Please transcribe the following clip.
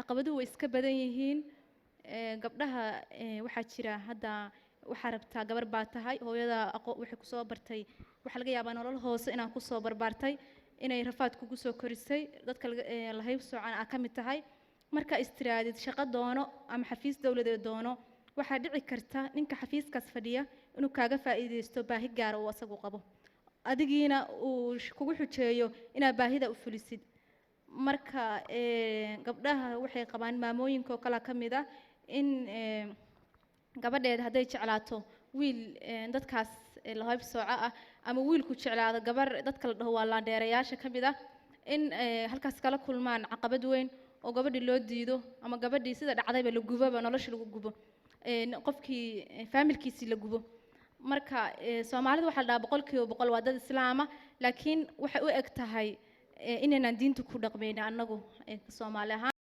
Caqabaduhu way iska badan yihiin. Gabdhaha waxaa jira hadda waxaa rabtaa, gabar baa tahay, hooyada waxay kusoo bartay, waxaa laga yaabaa nolol hoose inaan kusoo barbaartay, inay rafaad kugu soo korisay, dadka la hayb soocan aa ka mid tahay. Marka istiraadid shaqo doono ama xafiis dowladeed doono, waxaa dhici karta ninka xafiiskaas fadhiya inuu kaaga faa'iidaysto baahi gaara uu asagu qabo, adigiina uu kugu xujeeyo inaad baahida u fulisid. Marka gabdhaha waxay qabaan, maamooyinka oo kale ka mid ah, in gabadheeda hadday jeclaato wiil dadkaas la hayb sooco ah, ama wiilku jeclaado gabar dadka la dhaho waa laandheerayaasha ka mid ah, in halkaas kala kulmaan caqabad weyn oo gabadhii loo diido ama gabadhii sida dhacdayba la guboba, nolosha lagu gubo, qofkii faamilkiisii la gubo. Marka Soomaalida waxaa la dhahaa 100% waa dad Islaama, laakiin waxay u eg tahay inaynaan diinta ku dhaqmayna annagu Soomaali ahaan.